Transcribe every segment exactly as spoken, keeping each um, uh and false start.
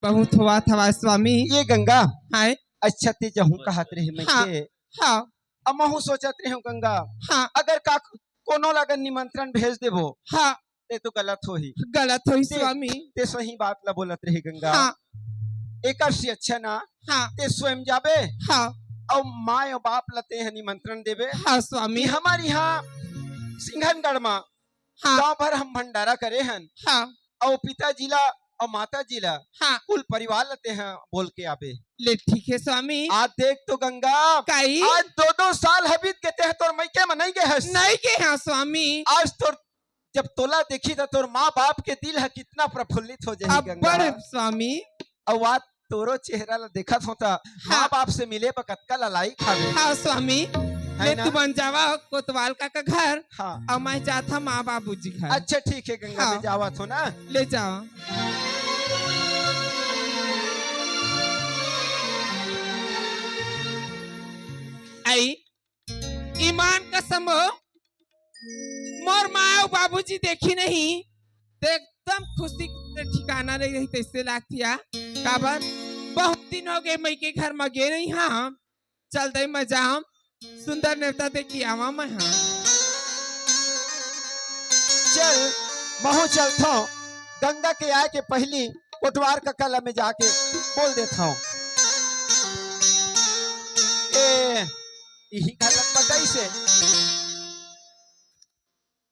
बहुत होवत हवय स्वामी। ये गंगा, हाय। अच्छा ते जहूँ कहत रहे मैं हाँ, के। हाँ। अब महूँ सोचत रहे हूँ गंगा, हाँ। अगर का कोनो लगन निमंत्रण भेज देबो, हाँ। ते तो गलत होही। गलत होही ते, स्वामी। ते सही बात ला बोलत रहे गंगा। हाँ। एकर से अच्छा ना, हाँ। ते स्वयं जाबे। हाँ। अउ माय अउ बाप ला ते ह निमंत्रण देबे। हाँ स्वामी। कि हमर यहाँ सिंघनगढ़ मा हाँ। गांव भर हम भंडारा करे हन। हाँ। अउ पिताजी ला अउ माताजी ला हाँ। कुल परिवार ला ते ह बोल के आबे। ले ठीक है स्वामी। आज देख तो गंगा, काई? आज दो दो साल हबीत के ते ह तोर मइके म नहीं गे हस। नहीं गे हाँ स्वामी। आज तोर, जब तोला देखी त तोर माँ बाप के दिल ह कितना प्रफुल्लित हो जाही अब गंगा। बड़ स्वामी। अउ आज तोरो चेहरा ला देखत हों त हाँ। माँ बाप से मिले बर कतका ललाइक हावे। हाँ स्वामी, है ले ना? तुमन जावा कोतवाल काका घर हाँ। अउ मैं जात हूँ माँ बाबूजी घर। अच्छा ठीक है गंगा, हाँ। मैं जावत हों ना। ले जावा। आई, ईमान कसम हो, मोर माँ अउ बाबूजी देखी नहीं, त एकदम खुशी के ठिकाना नहीं रही, तइसे लागतिया। काबर? बहुत दिन हो गे, मइके घर म गे नहीं हम। चल दई, मैं जाम, सुंदर नेवता दे के आवा मैं हा। चल, महूँ चलथों। गंगा के आए के पहिली कोटवार कका ला मैं जाके बोल देथों। ए, इही घर लग बताई से।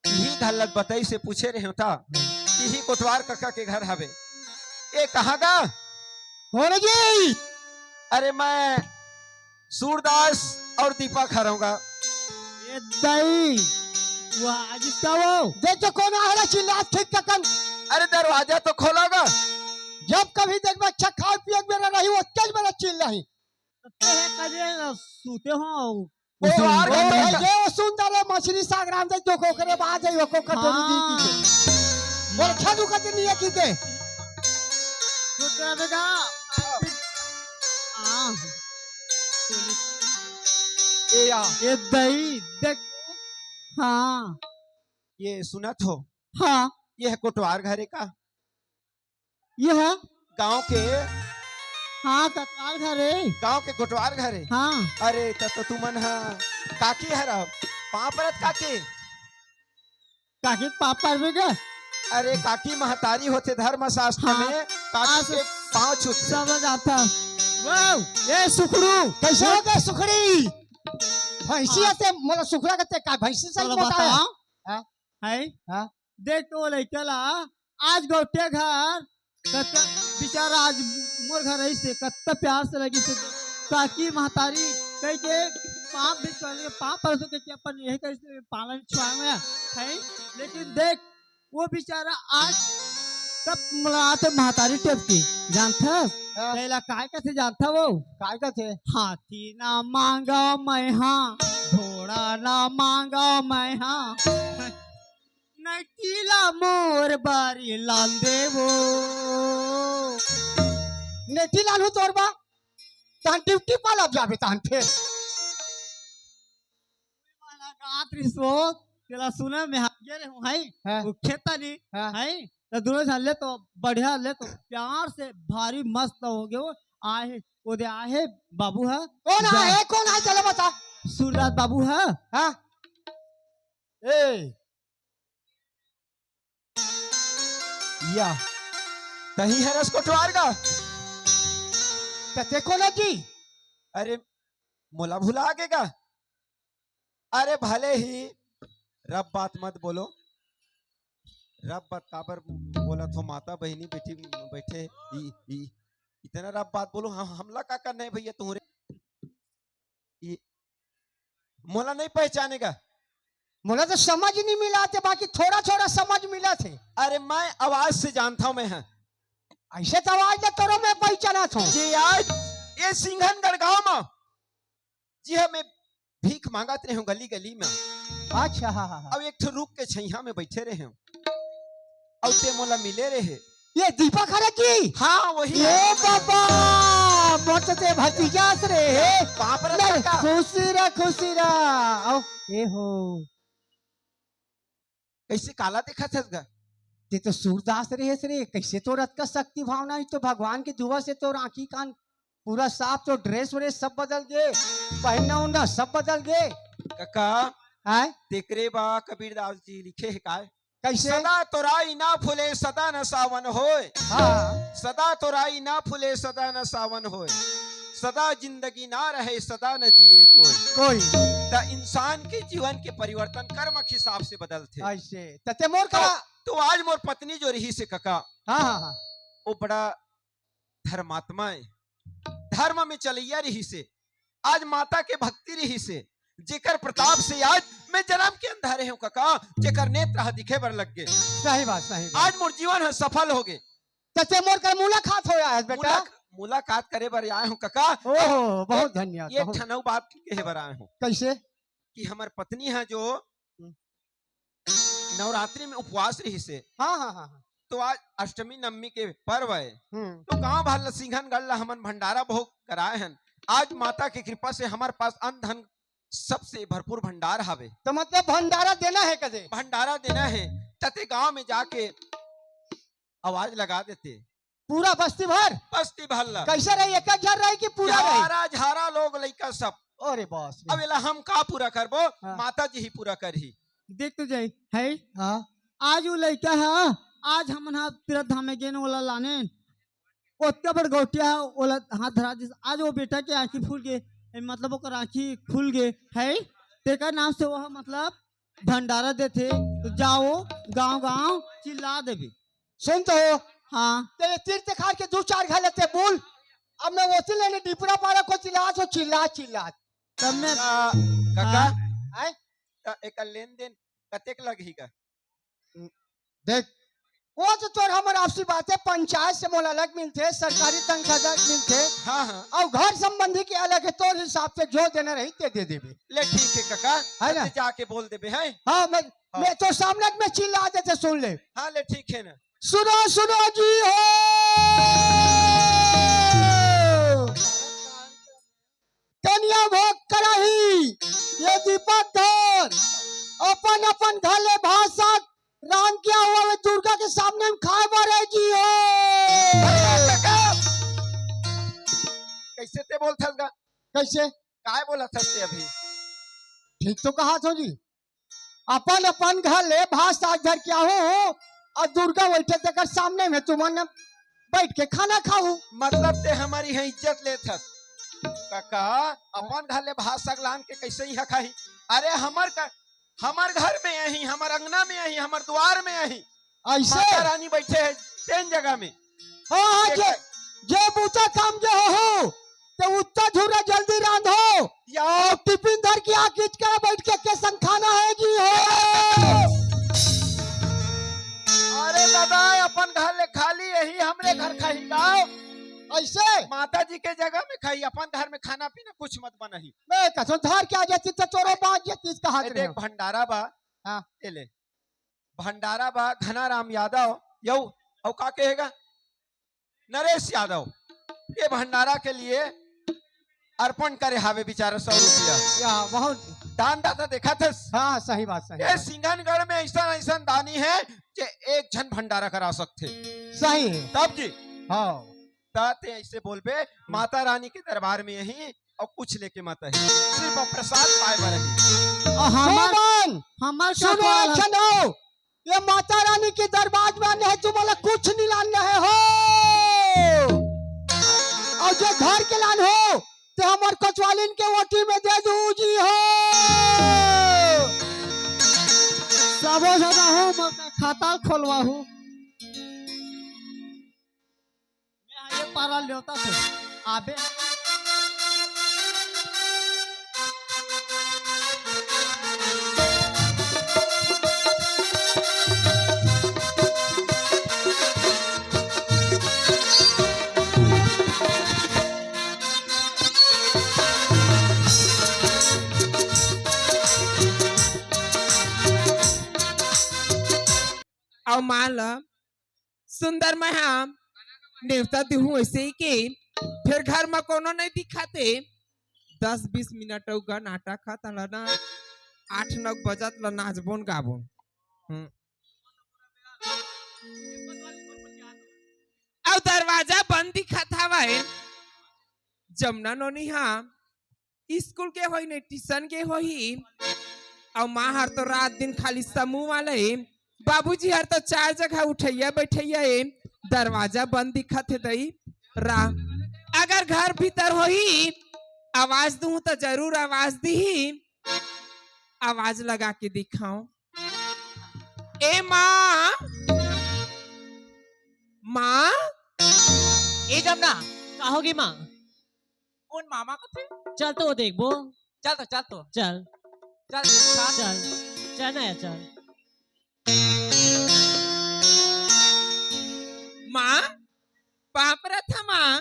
इही घर लग बताई से पूछे रहे होता, इही कोटवार कका के घर हवे। ए, कहाँ गा? कौन जी? अरे, मैं सूरदास अउ दीपक हरौं गा। ए दई, वो आज का वो? देख तो कौन आ रहा चिल्लात ठीक ककन। अरे, दरवाजा तो खोला गा। जब कभी देखबे अच्छा खाए पिए के बेरा रही, ओतके बेरा चिल्लाही। ते हे कदे न सूते हो। ओ, आर ओ, के तो ये वो सुंदर है, मछली सागराम दे, तो कोकरे बाद है, वो कोकर तो नहीं दी की। हाँ। बोल, खादू का तो नहीं है की के। कोकरा बेटा। हाँ। ए या। ए दई, देख। हाँ। ये सुनत हो? हाँ। ये है कोटवार घर का? ये है? गांव के? हाँ, कोटवार घर है। गांव के कोटवार घर है? हाँ। अरे, त तो तुमन ह काकी हर पाँव परत काकी। काकी के पाँव परबे का? अरे, काकी महतारी होथे धर्मशास्त्र हाँ। में, काकी आज के पाँव छूथे। समझ आता। वाह, ए सुखड़ू। कैसे हो गए सुखड़ी? भैंसी हाँ। आते, मतलब सुखड़ा कहते का, भैंसी सही चलो बता। बताओ। हाँ? है? हाँ? देख तो लइका ला, आज गौटिया घर, कत-, बेचारा आज मोर घर रहिस हे, कत्ता प्यार से लगिस हे, काकी महतारी कहि के पाँव भी पड़ के, पाँव परसों के कि अपन यही करिस हे, पालन छुआ में है, लेकिन देख, वो बेचारा आज तब मुलाकात महतारी टेप की, जानथस? हाँ। पहला काय कथे जानथा वो? काय कथे? हाथी ना मांगा मैं हाँ, घोड़ा ना मांगा मैं हाँ। नइटी ला मोर बारी लान देवो। नइटी लानहूँ तोर बा, तहन ड्यूटी पाला जाबे तहन फेर। गात रिसो, तेला सुने में हाथ गे रहूँ, है? हाँ। वो खेता नहीं, हाँ। है? तो दोनों झन ले तो बढ़िया ले तो प्यार से भारी मस्त हो गए वो। आहे, वो दे आहे बाबू है। कौन जा। आहे? कौन आहे? चलो बता। सूरदास बाबू है। हाँ। ए, या, तही हरस कोटवार का? त ते कोन जी? अरे, मोला भुला गे का? अरे, भले ही रब बात मत बोलो। रब बात काबर बोलत हो? माता बहिनी बेटी बैठे, ई, ई, इतना रब बात बोलो, हम, हमला का करना है भैया तुम्हरे? ई, मोला नहीं पहचाने का? मोला तो समझ नहीं मिला थे, बाकी थोड़ा थोड़ा समझ मिला थे। अरे मैं आवाज से जानता हूँ मैं, हाँ। ऐसे तो आवाज ना तोरो मैं पहचाना था। जी आज ये सिंघनगढ़ गांव में जी हाँ मैं भीख मांगत रहे हूँ गली गली में। अच्छा, हाँ, हाँ, हाँ। अब एक ठो रुख के छैया में बैठे रहे हूँ। अउ ते मोला मिले रहे। ये दीपक हरे जी? हाँ, वही ये है। बाबा, मोर तो ते भतीजा से रे। बाप रे, नहीं, काका। खुशी रह, खुशी रह। आओ, ए हो। कैसे काला देखत हस गा? ते तो सूरदास रहे रे, कैसे तोर अतका शक्ति भावना? ई तो भगवान के दुआ से तोर आँखी कान पूरा साफ, तो ड्रेस व्रेस सब बदल गे, पहनना उड़ना सब बदल गे। कका, आय? तेकरे बा कबीरदास जी लिखे हे काय? कैसे? सदा तोराई ना फूले, सदा न सावन होय। हाँ। सदा तोराई ना फूले, सदा न सावन होय। सदा जिंदगी ना रहे, सदा न जिए कोई। कोई। त इंसान के जीवन के परिवर्तन कर्म के हिसाब से बदलथे। ऐसे। त ते मोर तो, करा। तो आज मोर पत्नी जो रहिसे कका, हाँ, हाँ, हाँ। वो बड़ा धर्मात्मा हे, धर्म में चलइया रहिसे, आज माता के भक्ति रहिसे, जेकर प्रताप से आज मैं जन्म के अंधारे हूँ कका, जेकर नेत्र ह दिखे बर लग गे। सही बात, सही बात। आज मोर जीवन ह सफल हो गे। त ते मोर कर मुलाकात हो आय बेटा। मुलाक-, मुलाकात करे बर आए हूँ कका। ओहो, बहुत एक, धन्यवाद, एक बहुत। ठन अउ बात कहे बर आए हूँ। कैसे? कि हमर पत्नी ह जो हम्म। नवरात्रि में उपवास रहिसे। हाँ, हाँ, हाँ, हाँ। तो आज अष्टमी नवमी के पर्व हे। हम्म। तो गांव भर ल सिंघनगढ़ ल हमन भंडारा भोग कराए हन। आज माता के कृपा से हमर पास अन्न धन सबसे भरपूर भंडार हावे। तो मतलब भंडारा देना हे कदे? भंडारा देना हे। त ते गांव में जाके आवाज लगा देते। पूरा बस्ती भर? बस्ती भर ला। कैसे रही? एक एक झन रही कि पूरा रही? झारा, झारा लोग लइका सब। अरे बास रे। अब एला हम का पूरा करबो? हाँ। माता जी ही पूरा करही। देख तो जाई, है? हाँ। आज वो लइका है, आज हमन हा तीरथ धाम में गेन ओला लाने। ओतका बड़ गौटिया है, ओला हाथ धरा दिस। आज वो बेटा के आँखी फूल गे, ए, मतलब ओकर आँखी खुल गे, है? तेकर नाम से वो मतलब भंडारा देथे, तो जाओ गांव गांव चिल्ला देबे। सुन तो हो। हाँ। ते ये तीर तिखार के दू चार घाले ते बोल। अब मैं वोती लेने डिपरा पारा को चिल्ला, सो चिल्ला, चिल्ला। तब मैं का, काका, हाँ। आय? त एकर लेन देन कतेक लगही का? देख, वो तो तोर हमर आपसी बात हे, पंचायत से मोला अलग मिलथे, सरकारी तनख्वाह अलग मिलथे, हाँ, हाँ। अउ घर संबंधी के अलग हे, तोर हिसाब से जो देना रही ते दे देबे। ले ठीक हे काका, है ना? ते जाके बोल देबे, हैं? हाँ, मैं, हाँ। मैं तो सामने में चिल्ला देथे, सुन ले। हाँ, ले ठीक हे ना। सुनो, सुनो जी हो, कनिया भोग कराही, ये दीपक धर, अपन अपन घर ले भात साग रांध के आवा, वे दुर्गा के सामने में खाए बर हे जी हो। कैसे ते बोलथस गा? कैसे? काय बोलत हस ते अभी? ठीक तो कहा थो जी। अपन अपन घर ले भात साग धर के आहूं अउ दुर्गा बइठे तेकर सामने में तुमन बैठ के खाना खाहू। मतलब ते हमर इहाँ इज्जत लेत हस। काका, अपन घर ले भात साग लान के कैसे इहाँ खाही? अरे हमर का, हमर घर में आही, हमर अंगना में आही, हमर दुवार में आही। ऐसे? माता रानी बइठे हे तेन जगह में। हाँ, हाँ, जे, जे बूता काम जे होहू, ते उत्ता झूरा जल्दी रांधो। या। अउ टिफिन धर के आ किचका बैठ के, के संग खाना हे जी हो। अरे दादा, अपन घर ले खाली, यही हमरे घर खाही गाँव। ऐसे? माता जी के जगह में खाही, अपन घर में खाना पीना कुछ मत बनाही। मैं कसम धर के आ जाती तो तोरो बाँच जाती इसका हाथ ए, में। देख भंडारा बा। हाँ। ए ले। भंडारा बा, घनाराम यादव, यऊ, अउ का कहेगा? नरेश यादव, ये भंडारा के लिए अर्पण करे हावे बेचारा सौ रुपया। या, बहुत। दान दाता देखा थे। हाँ, सही बात, सही ये बात। सिंघनगढ़ में ऐसा, ऐसा दानी है जे एक झन भंडारा करा सकथे। सही है। तब जी। हाँ। त ते ऐसे बोलबे, माता रानी के दरबार में यही अउ कुछ लेके मत आही, सिर्फ प्रसाद पाए बर आही। अ, हमर, सुमन! हमर सुनो, कपाल ह- सुनो! ये माता रानी के दरबार में आने हे, तुमला कुछ नहीं लाने हे हो। अउ जो घर के लान हो, ते हमर कोतवालिन के ओटी में दे दू जी हो। सबो जगह हो, मोर खाता खोलवा हो। मैं ये पारा लेवता थे। आबे। अउ मान ल, सुंदर मैं हा नेवता दिहूं ऐसे ही कि फिर घर में कोनो नहीं दिखाते। दस बीस मिनट अउ गा नाटक हा तला ना, आठ नौ बजत ल नाचबोन गाबोन। हम्म। अउ दरवाजा बंद दिखत हवय। जमुना नोनी हा स्कूल गे होही, नहीं ट्यूशन गे होही। अउ माँ हर तो रात दिन खाली समूह वाला हे। बाबूजी हर तो चार जगह उठैया बैठैया हे। दरवाजा बंद दिखत हे दई। रा, अगर घर भीतर होही, आवाज दूँ तो जरूर आवाज दिही। आवाज लगा के दिखाओ। ए माँ, माँ। ए जमुना, का होगे माँ? कोन मामा कथे? चल तो देखबो। चल तो, चल तो। चल। चल, चल। चल। चल ना यार, चल। माँ, पाँव परत हँव माँ।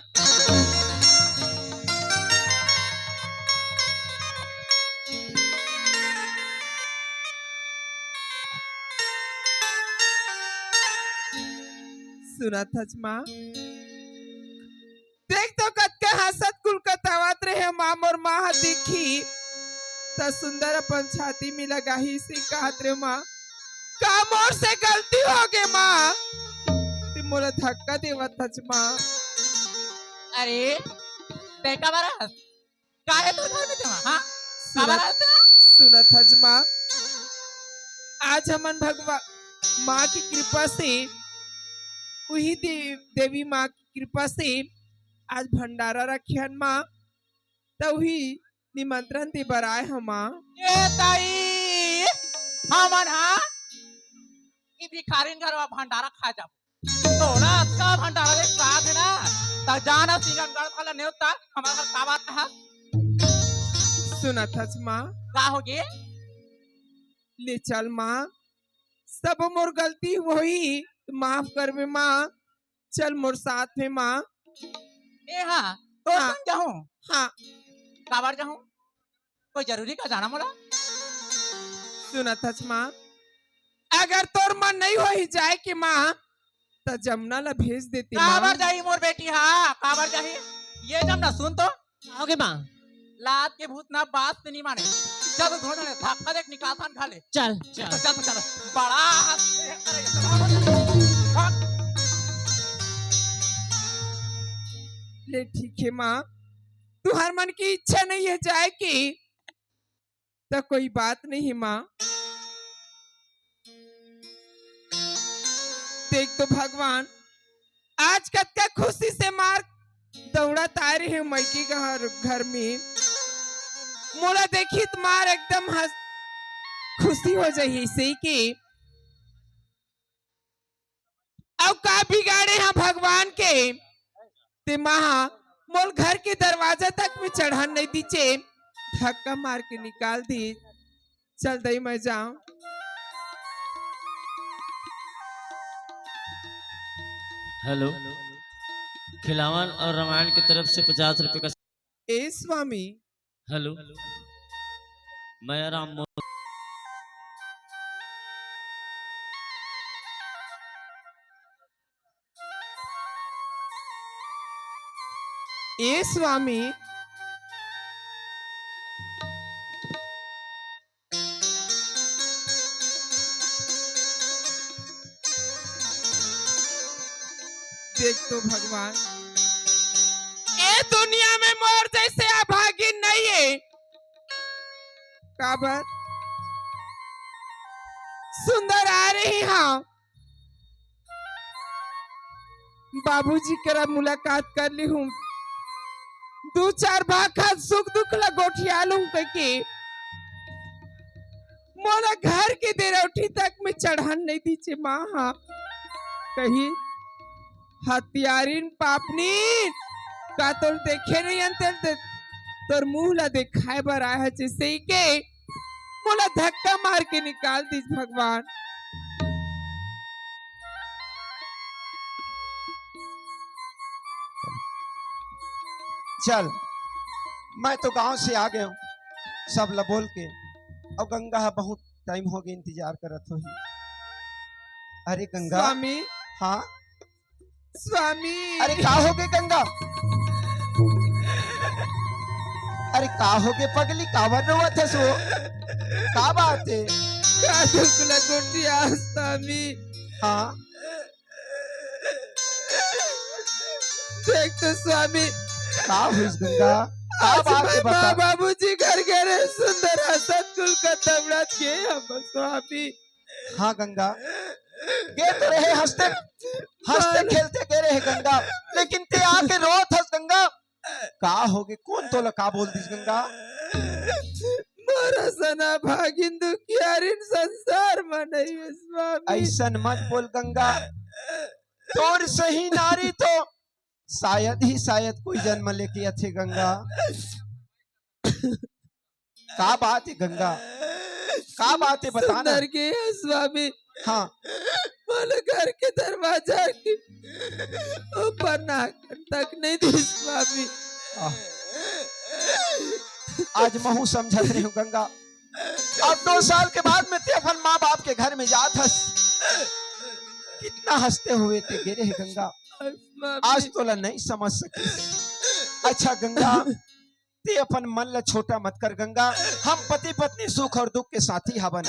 सुनत हस माँ? देख तो कतका हँसत कुलकतावत रहे माँ, मोर माँ ह दिखही त सुंदर अपन छाती में लगाही से कहत रहे माँ, का मोर से गलती होगे माँ? ते मोला धक्का देवत हच माँ। अरे बेटा बारा, काहे तोर घर में तेमा, हाँ? काबर सुनत, आए तेमा? सुनत हच माँ, आज हमन भगवा-, माँ की कृपा से, उही दे-, देवी माँ की कृपा से आज भंडारा रखे हन माँ, त उही निमंत्रण दे बर आए हन माँ। ए दाई, हमन हा ई भिखारिन घर मा भंडारा खा जाबो। तोला अतका भंडारा ले साथ हे ना, त जाना सिंगनगढ़ वाला नेवता, हमर घर काबर कहा? सुनत हस माँ? का होगे? ले चल माँ, सब मोर गलती होही, माफ करबे माँ, चल मोर साथ में माँ। ए हाँ, तोर हाँ। संग जाहूँ? हाँ। काबर जाहूँ? कोई जरूरी का जाना मोला? सुनत हस माँ, अगर तोर मन नहीं होही जाए के माँ, त जमुना ला भेज देती माँ। काबर जाही मोर बेटी हा? काबर जाही? ये जमुना सुन तो। का होगे माँ? लात के भूत ना बात से नहीं माने। चल तो धोना ले, धक्का देके निकालथन घर ले। चल, चल। चल, चल, चल। बड़ा हंस-, ले ठीक है माँ, तुहर मन की इच्छा नहीं है जाए की, त कोई बात नहीं माँ। देख तो भगवान, आज कतका खुशी से मार दौड़त आ रहे हो मइके घर, घर में। मोला देखी त मार एकदम हंस, खुशी हो जाही से कि अउ का बिगाड़े हा भगवान के? ते माँ हा मोल घर के दरवाजा तक में चढ़न नहीं दीचे, धक्का मार के निकाल दी। चल दई मैं जाऊं। हेलो, खिलावन और रामायण की तरफ से पचास रुपए का। ए स्वामी, हेलो, मैं राम मोहन। ए स्वामी, देख तो भगवान, ए दुनिया में मोर जैसे अभागिन नहीं है। काबर? सुंदर आ रही हाँ, बाबूजी करा मुलाकात कर ली हूँ, दू चार भाखा सुख दुख ला गोठिया लूं कहिके मोला घर के देरौठी तक में चढ़न नहीं दीचे माँ हा। कही, हत्यारिन पापनी, का तोल देखे नहीं अंतर ते-, तोर मुंह ला देखाए बर आए हे जैसे ही के मोला धक्का मार के निकाल दीस भगवान। चल, मैं तो गांव से आ गया हूँ, सब ला बोल के। अब गंगा हा बहुत टाइम हो गया इंतजार करत होही। अरे गंगा। स्वामी। हाँ। स्वामी। अरे का हो गए गंगा? अरे का हो गए पगली, काबर रोवत हस ओ? का बात है? का दुख ला गोठिया स्वामी? हाँ। देख तो स्वामी, का होइस गंगा? का आज बात हे मैं बता? माँ बाबूजी घर गे रहेंव, सुंदर हंसत कुल कदम रथ के हम स्वामी। हाँ गंगा, गे तो रहे हंसते, हंसते खेलते गे रहे गंगा, लेकिन तें आके रोत हस गंगा। का होगे? कोन तोला का बोल दिस गंगा? मोर असन अभागिन दुखियारिन संसार म नइ हे स्वामी। अइसन मत बोल गंगा, तोर सही नारी तो शायद ही शायद कोई जन्म लेके आथे गंगा। का बात हे गंगा, का बात हे बता ना। सुंदर के हे स्वामी। हाँ। मोला घर के दरवाजा के ऊपर नाक तक नइ दिस स्वामी। आह। आज महूँ समझत रहेंव गंगा, अब दो साल के बाद में तें अपन माँ बाप के घर में जात हस, कितना हंसते हुए तें गे रहे गंगा। स्वामी। आज तोला नइ समझ सकिस। अच्छा गंगा, तें अपन मन ला छोटा मत कर गंगा, हम पति पत्नी सुख अउ दुख के साथी हवन।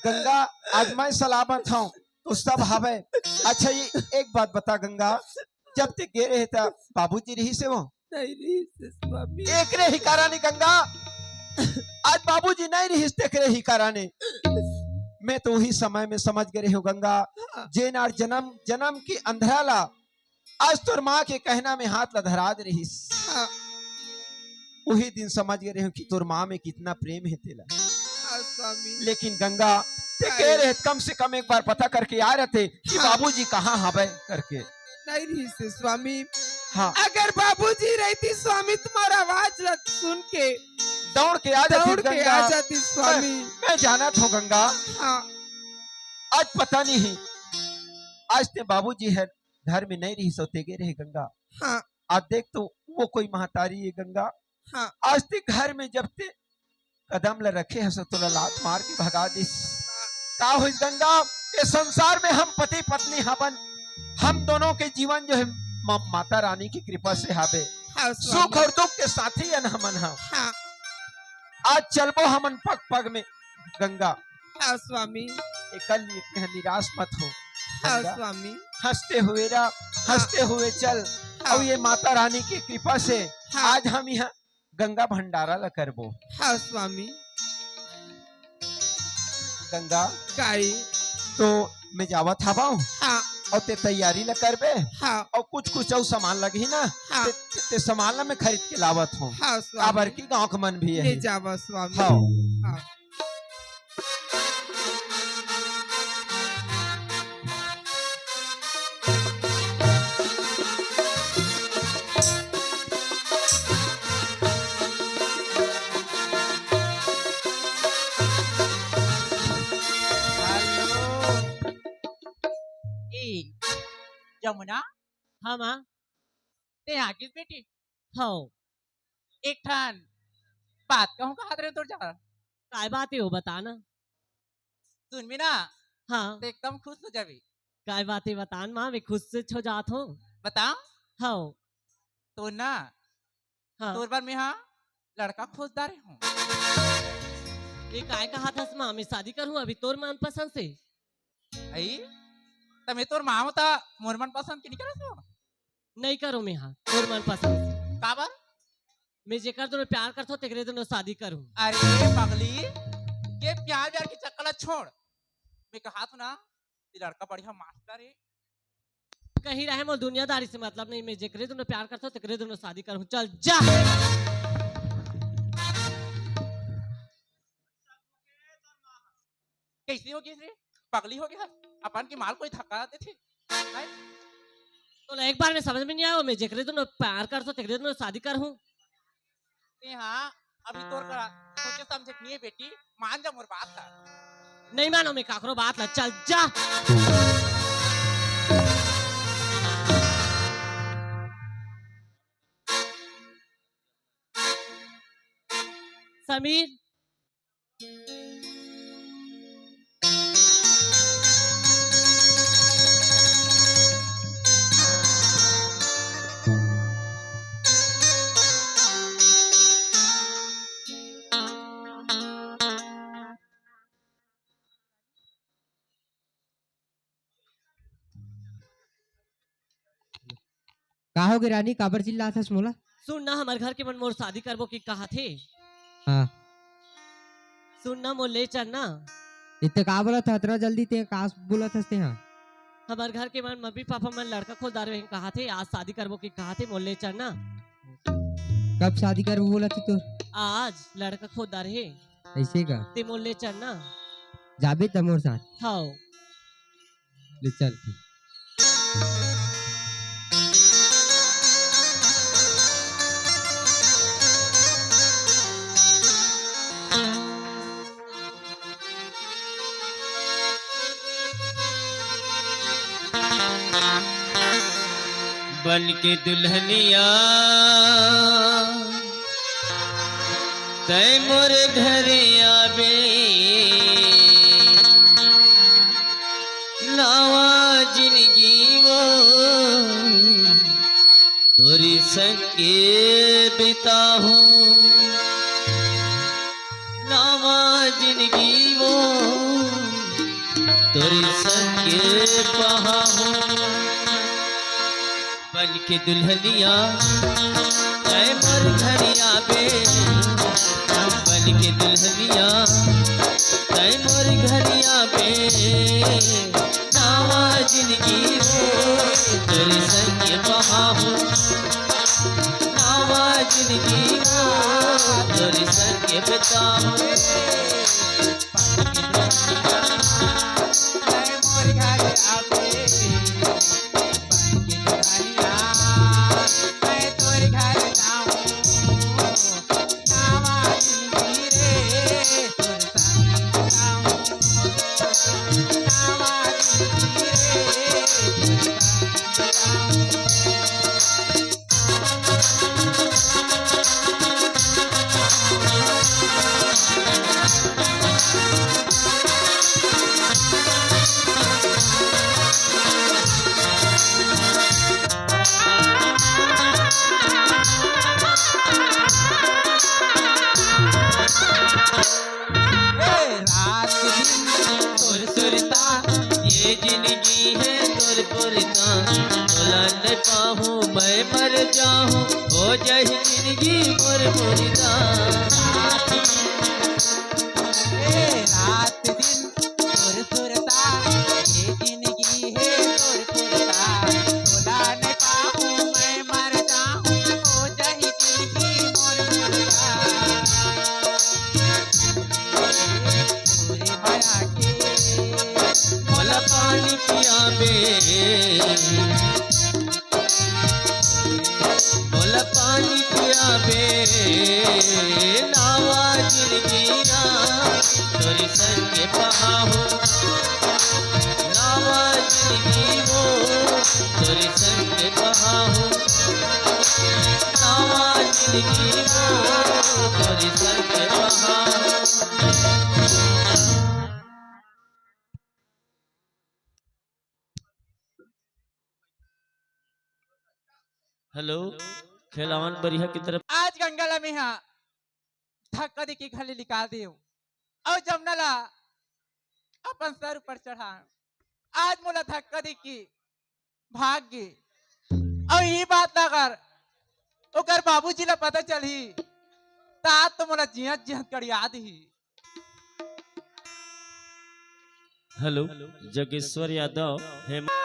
गंगा, आज मैं सलामत हंव, तो सब हवय। अच्छा, ये एक बात बता गंगा, जब तें गे रहे त बाबूजी रिहिस हे वो? नइ रिहिस हे स्वामी। एकरे ही कारन हे गंगा, आज बाबूजी नइ रिहिस, तेकरे ही कारन हे। मैं तो उही समय में समझ गे रहेंव गंगा, हाँ। जेन आर जनम जनम के अंधरा ला आज तोर माँ के कहना में हाथ ला धरा दे रहिस। हाँ। उही दिन समझ गे रहेंव कि तोर माँ में कितना प्रेम हे तेला। हाँ, स्वामी। लेकिन गंगा, तें हाँ। कहे रहे, कम से कम एक बार पता करके आ रहते कि हाँ। बाबूजी कहाँ हवे करके। नइ रिहिस हे, स्वामी। हाँ। अगर बाबूजी रहितिस, स्वामी, तुम्हार आवाज ला सुन के दौड़ के आ जाती दौड़ के गंगा। आ जाती, स्वामी। मैं, मैं जानत हंव गंगा। हाँ। आज पता नहीं, आज तें बाबूजी हे घर में नइ रिहिस, तें गे रहे गंगा। हाँ। आज देख तो वो कोई महतारी हे गंगा। हाँ। आज तें घर में जब तें कदम ला रखे हस, तोला लात मार के भगा दिस। का होइस गंगा? ये संसार में हम पति पत्नी हवन, हम दोनों के जीवन जो हे मा-, माता रानी की कृपा से हावे। हाँ, स्वामी। सुख अउ दुख के साथी अन हमन हा। हाँ। आज चलबो हमन पग पग में गंगा। हाँ, स्वामी। एकर लिए तें निराश मत हो हाँ, गंगा। स्वामी। हंसते हुए रह, हंसते हुए चल। हाँ। अउ ये माता रानी की कृपा से हाँ। आज हम यहाँ गंगा भंडारा ला करबो। हाँ, स्वामी। गंगा, काई? तो मैं जावत हवंव। हाँ। अउ तें तैयारी ला करबे। हाँ। अउ कुछ कुछ अउ सामान लगही ना, हाँ। तें, तें, तें सामान ला मैं खरीद के लावत हंव। हाँ, स्वामी। काबर कि गाँव के मन भी हे। ले जावा, स्वामी। हाँ। हाँ। हेलो। ए, जमुना? हाँ, माँ। तें आ गिस बेटी? हव। एक ठन बात कहूँ कहत रहेंव तोर जग। काय बात हे वो बता ना। सुनबे ना, हाँ। त एकदम खुश हो जाबे। काय बात हे बता ना माँ, मैं खुश से हो जात हंव। बता। हव। तो ना, हाँ। तोर बर मैं हा लड़का खोज डारे हंव। ये काय कहत हस माँ, मैं शादी करहूँ अभी तोर मनपसंद से। अई, त मैं तोर माँ हंव त मोर मनपसंद के नइ करस वो? नइ करंव मैं हा तोर मनपसंद से। काबर? मैं जेकर दुनो प्यार करथंव, तेकरे दुनो शादी करहूँ। अरे पगली, ये प्यार व्यार के चक्कर ला छोड़। मैं कहत हंव ना, ये लड़का बढ़िया मास्टर हे। कहीं रहे मोर दुनियादारी से मतलब नहीं, मैं जेकरे दुनो प्यार करथंव, तेकरे दुनो शादी करहूँ। चल जा। कइसे हो गिस रे? पगली हो गे हस? अपन के माल कोई धक्का देथे? हैं? तोला एक बार में समझ में नइ आय, मैं जेकरे दुनो प्यार करथंव, तेकरे दुनो शादी करहूँ। ए हाँ, अभी तोर करा सोचे समझे के नइ हे बेटी, मान जा मोर बात ला। नइ मानंव मैं काकरो बात ला, चल जा। समीर, का होगे रानी, काबर चिल्लात हस मोला? सुन ना, हमर घर के मन मोर शादी करबो के कहत हे। हाँ। सुन ना, मोर ले चल ना। इत्ते का बोलत हस, अतना जल्दी तें का बोलत हस तें? हाँ, हमर घर के मन, मम्मी पापा मन लड़का खोज डारे हे कहत हे, आज शादी करबो के कहत हे, मोर ले चल ना। कब शादी करबो बोलत हे तोर? आज लड़का खोज डारे हे। अइसे का? तें मोर ले चल ना। जाबे त मोर साथ? हव। ले चल। बन के दुल्हनिया तै मोर घर आबे, नवा जिंदगी वो तोरी संगे बिताहूं, नवा जिंदगी वो तोरी संगे पहाहूं। बन के दुल्हनिया तै मोर घर आबे, बन के दुल्हनिया तै मोर घर आबे, नवा जिंदगी वो तोर संग बहाहूं, नवा जिंदगी वो तोर संग बिताहूं। ए, रात दिन तोर सुरता, ये जिंदगी हे तोर पुरता। तोला न पाहूं मैं मर जाहूं, हो जाही जिंदगी मोर मुर्दा। ए, रात दिन तोर सुरता, ये जिंदगी हे तोर पुरता। तोला न पाहूं मैं मर जाहूं, हो जाही जिंदगी मोर मुर्दा। तोरे मया के मोला पानी पियाबे, मोला पानी पियाबे, नवा जिंदगिया तोरे संग बहाहूं, नवा जिंदगी वो तोरे संग बहाहूं, नवा जिंदगी वो तोरे संग बहाहूं। हेलो, खेलावन बरिहा की तरफ। आज गंगा ला मेहा धक्का दे के घर ले निकाल देव अउ जमुना ला अपन सर ऊपर चढ़ा। आज मोला धक्का दे के भाग गे अउ ये बात ला अगर ओकर बाबूजी ला पता चलही, त आज तो मोला जियत जियत कड़िया दिही। हेलो, जगेश्वर यादव, हेम-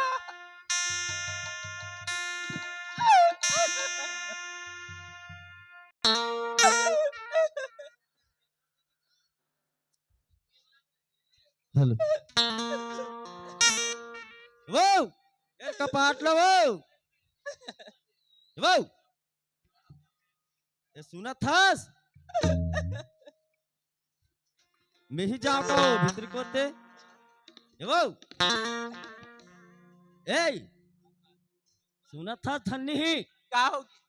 हेलो। वो, ए कपाट लो वो। वो। ए सुनत हस? मेही जाव का वो भीतरी कोते। ए वो। ए। सुनत हस धन्नी ही? का होगे?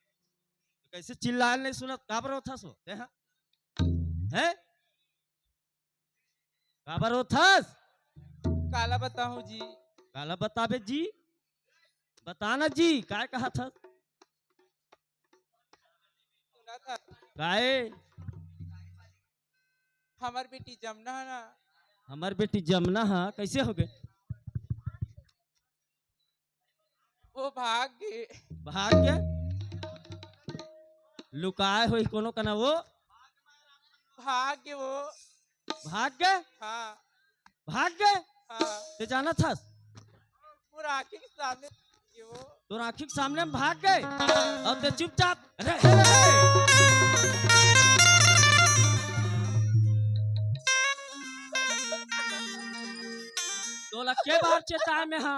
कइसे चिल्लाय ल नइ सुनत, काबर रोथस वो? ते हा? हैं? काबर रोथस? काला बताहूं जी? काला बताबे जी? बता ना जी, काय कहत हस? सुनत हस? काय? हमर बेटी जमुना हे ना। हमर बेटी जमुना हे, कइसे होगे? वो भाग गे। भाग गे? लुकाय होही कोनो कना वो? भाग गे वो। भाग गे? हाँ। भाग गे? हाँ। ते जानत हस? मोर आँखी के सामने गे वो। तोर आँखी के सामने में भाग गे? हाँ। अउ ते चुपचाप रहे। तोला के बार चेताय में हा?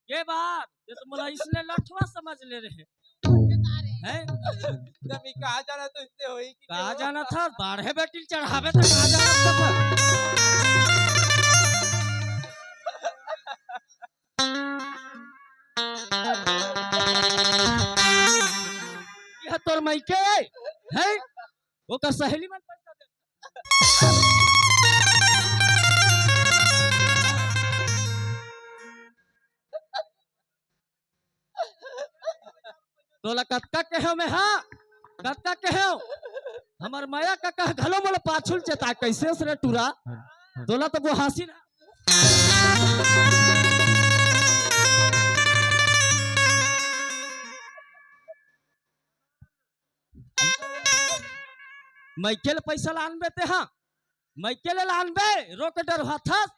के बार? ते तो मोला इसने लठवा समझ ले रहे। हैं? जब ये कहा जाना तो इससे होई कि कहा जाना था, बाढ़े बेटी चढ़ावे तो कहा जाना था। यह तोर मायके है, हैं? ओकर सहेली मन पैसा दे। तोला कतका कहेंव मैं, हाँ? कतका कहेंव? हमर मया कका घलो मोला पाछुल चेताय, कइसे हस रे टूरा? तोला तो गोहासी ना। मायके ले पैसा लानबे ते, हाँ? मायके ले लानबे, रोके डरवाथस,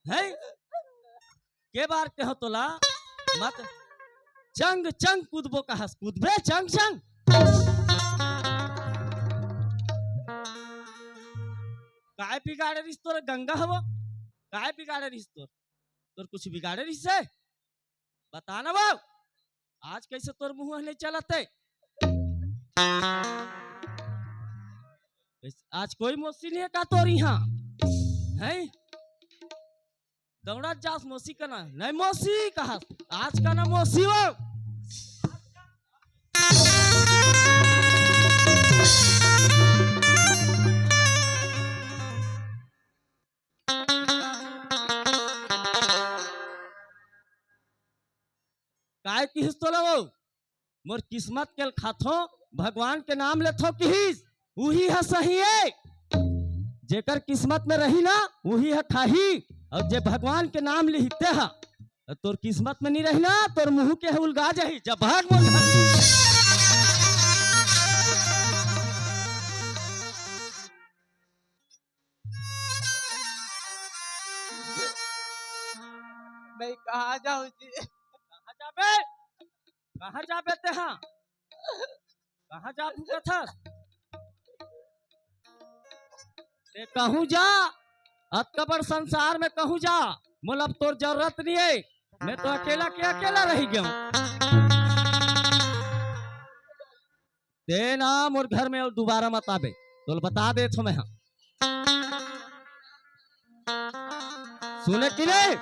हैं? के बार कहेंव तोला? मत चंग चंग कूदबो कहस, कूदबे चंग चंग। काय बिगाड़े रिहिस तोर गंगा हवो? काय बिगाड़े रिहिस तोर? तोर कुछ बिगाड़े रिहिस हे? बता ना वो, आज कइसे तोर मुँह नइ चलत हे? कइसे, आज कोई मौसी नइ हे का तोर इहाँ? हैं? दौड़त जास मौसी कना, नहीं मौसी कहस, आज कना मौसी वो। काय किहिस तोला वो? मोर किस्मत के ल खाथों, भगवान के नाम लेथों किहिस, उही ह सही हे। जेकर किस्मत में रही ना, उही ह खाही, अउ जे भगवान के नाम लिही ते ह। अउ तोर किस्मत में नइ रही ना, तोर मुँह के ह उलगा जाही, जा भाग मोर घर। मैं कहाँ जाऊँ जी? कहाँ जाबे? कहाँ जाबे तेहा? कहाँ जा भूखत हस? ते कहूँ जा, अतका बड़ संसार में कहूँ जा, मोला अब तोर जरूरत नइ हे। मैं तो अकेला के अकेला रहि गेंव। ते ना मोर घर में अउ दुबारा मत आबे, तोला बता देथों मैं हा। सुने कि नहीं?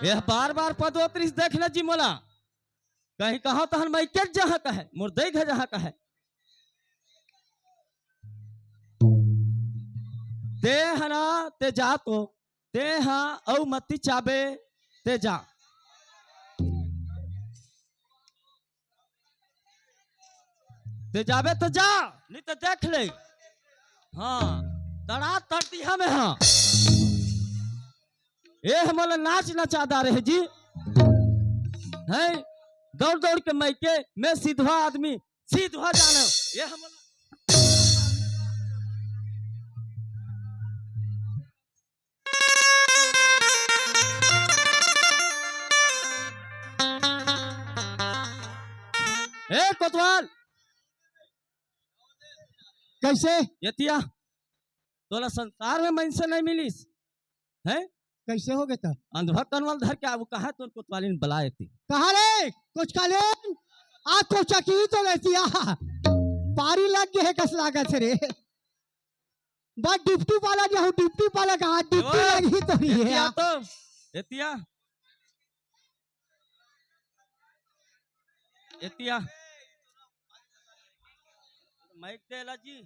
एह बार बार पदोत रिहिस, देख ना जी मोला, कहीं कहों तहन मायके जहाँ कहे, मोर दई घर जहाँ कहे। ते ह ना, ते जा तो, ते ह अउ मती चाबे, ते जा। ते जाबे त जा, नहीं त देख ले। हाँ, तड़ा तर दिहा मैं हा। एह मोला नाच नचा डारे हे जी। हैं? दौड़ दौड़ के मायके, मैं सिधवा आदमी, सिधवा जाने। एह मोला ए कोतवाल, कइसे? एतिया, तोला संसार में मनसे नहीं मिलिस, हैं? कइसे होगे त? अंधवा कनवल धर के आबू, कहाँ तोर कोतवालिन बलाय ती? कहाँ रे? कोचकालिन? आ कोचकी तो लेतिया। पारी लग गे हे कस लागत हे रे। बस डिप्टी वाला जो हूँ, डिप्टी वाला कहाँ? डिप्टी ओए, लगी तो नहीं है। एतिया तो, एतिया। एतिया। माइक दे ला जी।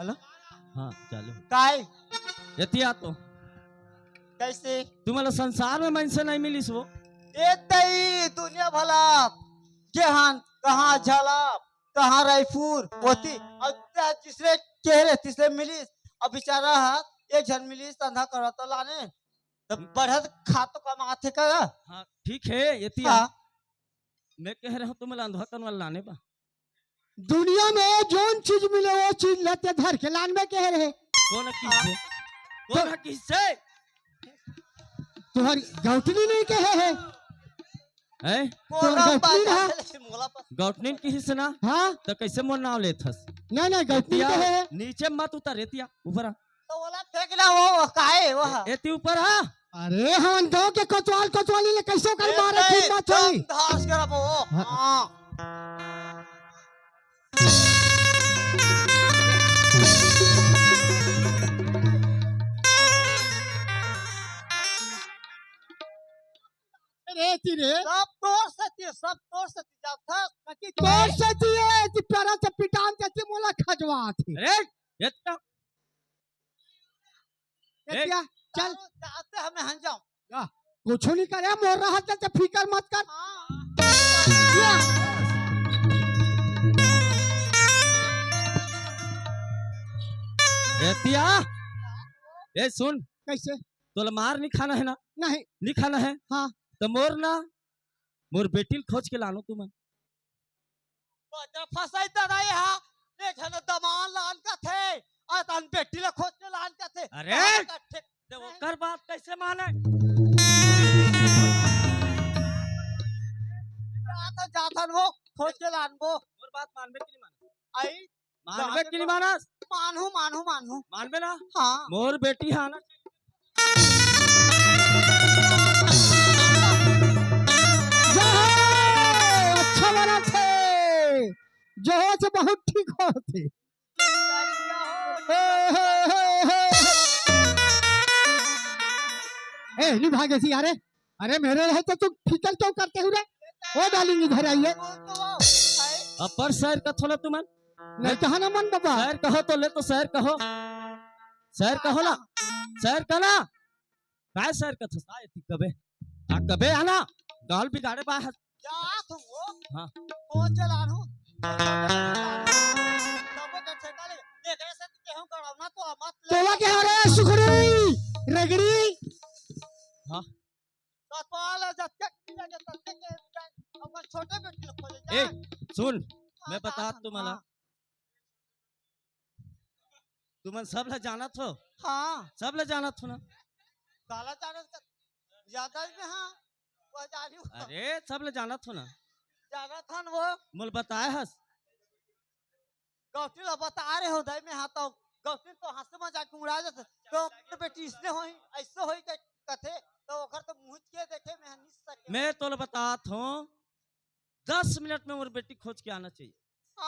हेलो। हाँ, चालू। काय? एतिया तो। कैसे? तुम्हाला संसार में मनसे नहीं मिलिस वो। ए तई, दुनिया भला के हान, कहाँ झाला, कहाँ रायपुर होती, अब ते दूसरे के रे, तीसरे मिलिस। अब बेचारा हा, एक झन मिलिस, धंधा करवा तो लाने। तो बढ़त खा तो कमाथे का? हाँ, ठीक है, एतिया। हाँ। मैं कह रहा हूँ, तुम्हाला अंधवा करवा लाने बा। दुनिया में जोन चीज मिले, वो चीज लेते धर के लान में कह रहे। कौन है किससे? कौन है किससे? तुहर गौटनी नहीं कहे है। हैं? तोर कोना गौटनी बाजार ना? ले मोला पर। गौटनी किहिस ना? हाँ? तो कैसे मोर नाम लेत हस? नहीं, नहीं, गौटनी एतिया, कहे है। नीचे मत उतर, एतिया, ऊपर आ। तो ओला फेंक ना, वो, वो काहे, वो? एती ऊपर आ। अरे, हमन गाँव के कोतवाल, कोतवाली ले कैसे कर ए, मारे, नहीं, ठीक बात है। दम धास के रखो, हाँ। हाँ। रे, ती रे। सब तोर सेती, सब तोर सेती जात हस। बाकी तोर सेती है, ती प्यारा से पिटान के ती मोला खजवात है। अरे, ये तो ए, एतिया, चल। जाते हमें हंजाम। या, कुछ नहीं करे, मोर रहत है, तो फिकर मत कर। हाँ। या। एतिया, ए सुन, कैसे? तोला मार नहीं खाना है ना? नहीं। नहीं खाना है? हाँ। तो मोर ना, मोर बेटी ल खोज के लानो तुमन। बजर फसाई दादा ये हा, एक झन दमान लान कथे, अउ तन बेटी ल खोज के लान कथे। अरे! कहाँ कथे? ते ओकर बात कैसे माने? जात, जात हन वो, खोज के लानबो। मोर बात मानबे कि नहीं मानस? आई, मानबे कि नहीं मानस? मानहूँ, मानहूँ, मानहूँ। मानबे ना? हाँ। मोर बेटी हा ना। जय हो, अच्छा बना थे। जय हो से बहुत ठीक होथे। हे, हे, हे, हे। ए, नहीं भागे सी, अरे, अरे, मेरे रहे तो तुम फिकर क्यों करते हो रे? ओ डार्लिंग, इधर आइए। अब्बड़ सैर कथो ना तुमन। नहीं कहा ना मन बाबा। सैर कहो तो ले तो सैर कहो। सैर कहो ना। सैर कहो ना। काय सैर कथस? आ एती कबे। आ कबे आना। गाल बिगाड़े बा है। जात हूँ वो। हाँ। कौन चलान हूँ? तब वो कच्छे काले, एकरे से केहू गड़ौना तो मत ले। तोला के हरे सुखड़ी, रगड़ी। हाँ। कपाल जत्ते की जगह तत्ते के अपन छोटे बेटी लोग खोजे ए, जाए। सुन, हाँ, मैं बता हाँ, तुम्हाला। हाँ। तुमन सब ला जानत हो? हाँ। सब ला जानत हो ना? काला जानत का? ज्यादा में हाँ, वो जानी हो। अरे, सब ला जानत हो ना? जानत हन वो। मोल बताए हस। गौटी ला बता रहे हो दाई में हाँ तो गौटी तो हंस मजाक उड़ा देते। तो बेटी इसने होई, ऐसे होई के कथे, तो ओकर तो मुंह के देखे में नहीं सके। मैं तोला बतात हूँ, दस मिनट में मोर बेटी खोज के आना चाहिए।